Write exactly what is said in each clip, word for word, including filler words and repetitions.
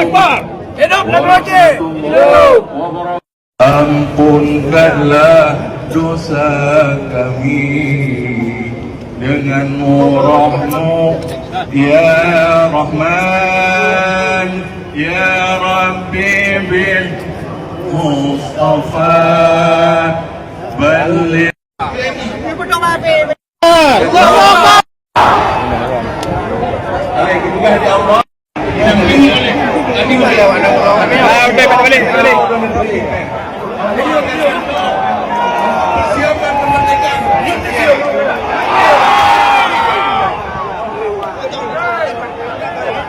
Hidup Teungku Haji! Hidup! Ampunkanlah dosa kami dengan murahmu, ya Rahman, ya Rabbi, bil Mustafa, balligh.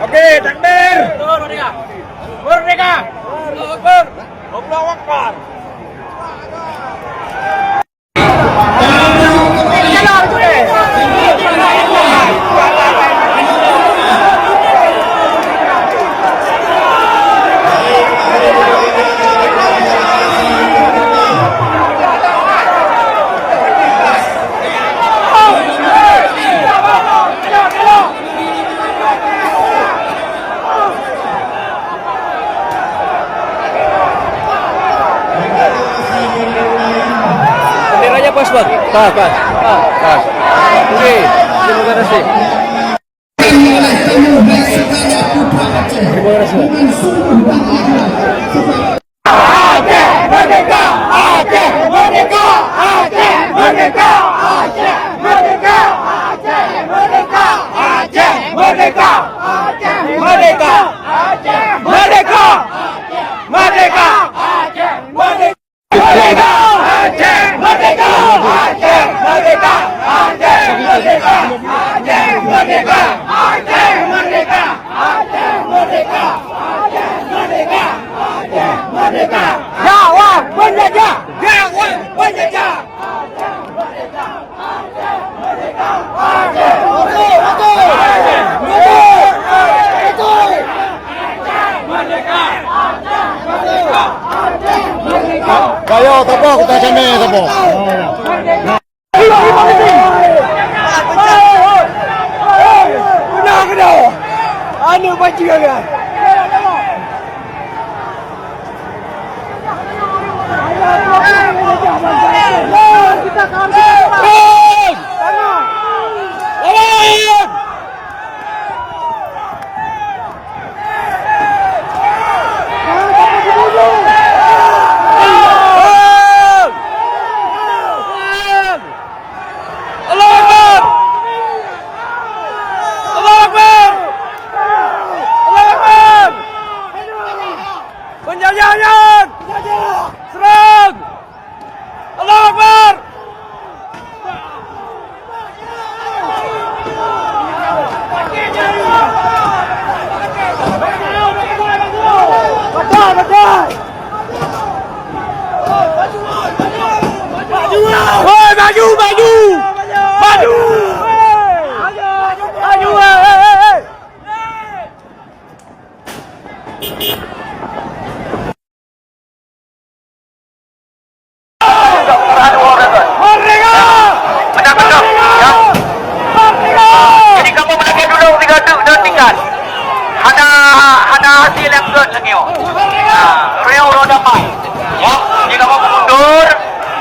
Oke, takbir. Merdeka. Allahu Akbar. Allahu Akbar. Benderanya pas, Bang? Pas, pas. Pas. Oke. Terima kasih. Terima kasih. Merdeka! Merdeka! Merdeka! Merdeka! Merdeka! Aceh! Merdeka! Aceh! Merdeka! Aceh! Merdeka! Aceh! Merdeka! Aceh! Merdeka! Aceh! Merdeka! Aceh! Merdeka! Aceh! Merdeka! Jawab penjajah! Jawab penjajah! Bayo, tapa kuta sana, tapa. Aneuk banci kan? Allahu Akbar! Allahu Akbar! Allahu Akbar! Penjajahan! Serang! Allahu Akbar! Betul, betul! Woi, maju, maju! Maju! Maju, eh, eh, eh! Merdeka! Merdeka! Jadi kamoe meulakèe tulông sigoe teuk dan tingkat. Hana, hana hasil nyang gèt lagèe nyoe. Ha, rieuh uroe damai. Ya, jadi kamoe meundur,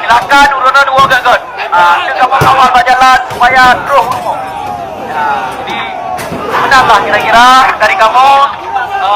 silakan uroe nyoe dua gèt-gèt. Ha, teuk kamoe kawal bak jalan supaya troh u rumoh. Ya, jadi, menanglah kira-kira dari kamoe. Ha,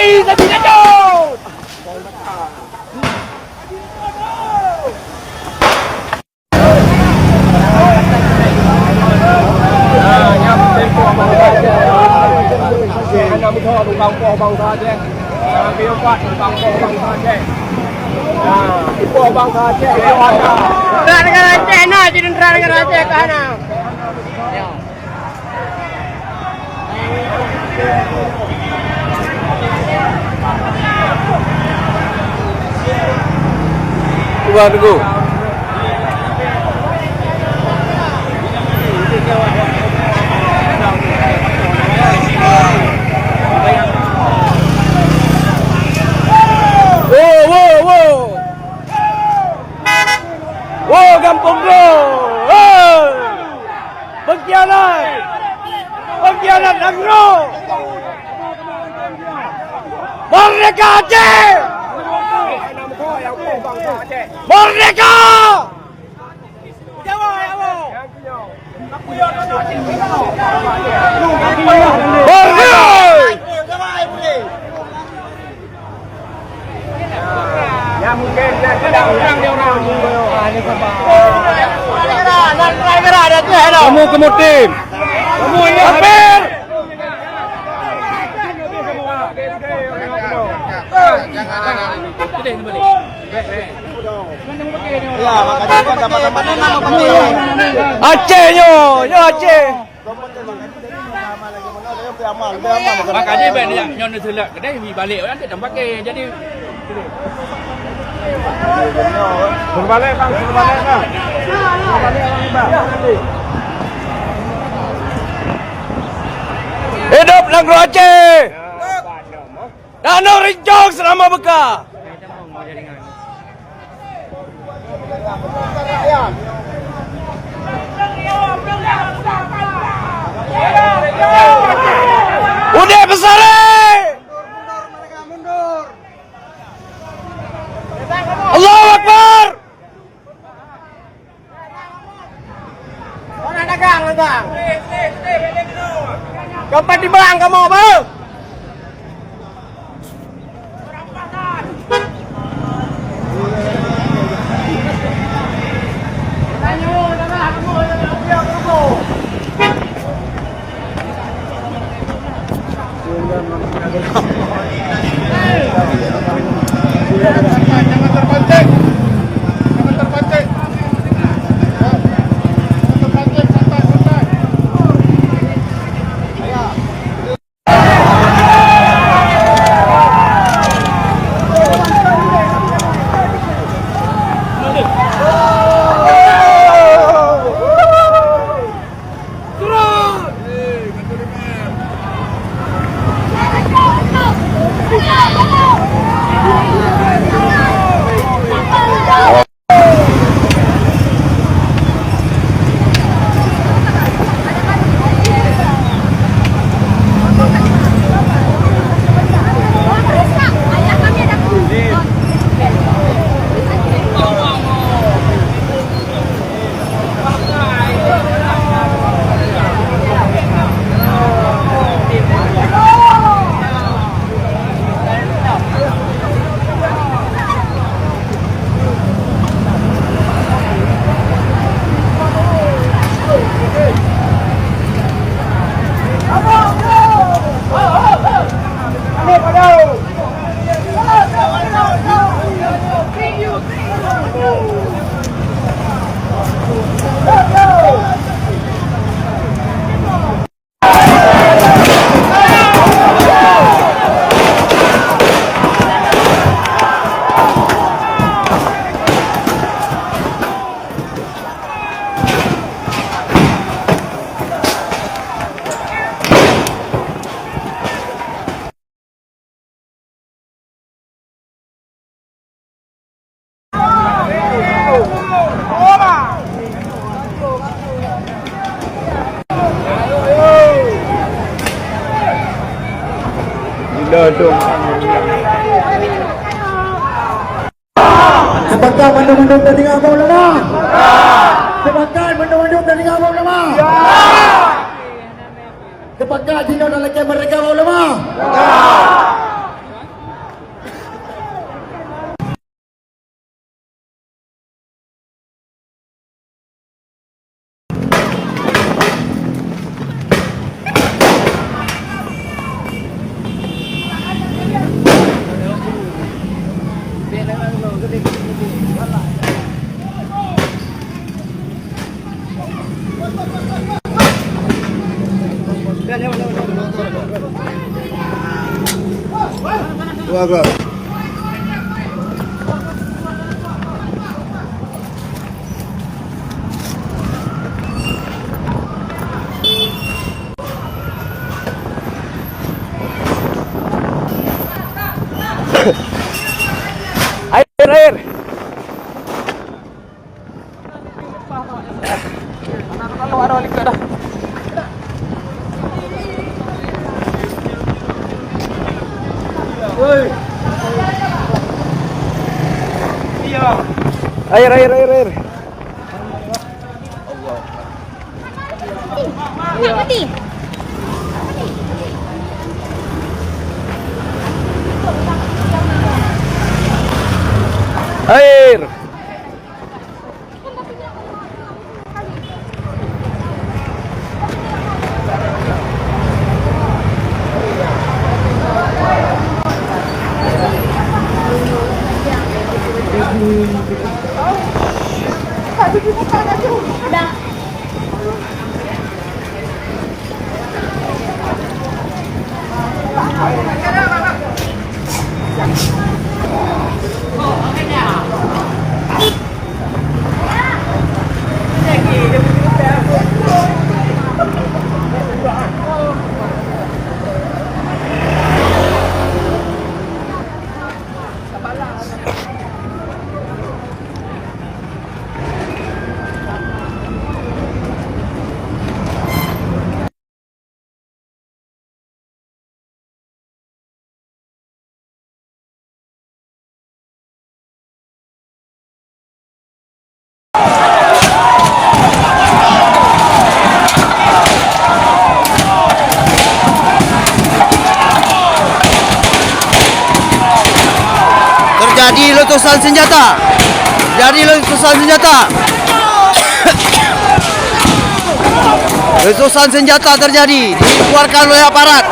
Teuntara negara Aceh na, teuntara negara Aceh ka na. Cuba tunggu. Wo, wo, wo. Wo, gampông droe. Hei! Pengkhianat! Pengkhianat nanggroe! Merdeka Aceh! Merdeka! Merdeka! Kamu, kamu tim. Kamu ini hampir. Aceh nyoe, nyoe Aceh. Makanya banyak nyoe neuseulak kedai, mi balik orang tu tak pakai. Jadi berbalik bang, berbalik bang. Hidup Nanggroe Aceh. Danau Rincong selama beka. Udép Beusaré! Allahu Akbar! Mana dagang, dagang? Kapan timbang kamu, bang? Sepakat mandum-mandum teudeungoe bak ulama? Sepakat mandum-mandum teudeungoe bak ulama? Sepakat jinoe dan lakée merdeka bak ulama? Dua belas. Air, air. Air, air, air, air. Air. Terjadi letusan senjata. Terjadi letusan senjata. Letusan senjata terjadi, dikeluarkan oleh aparat.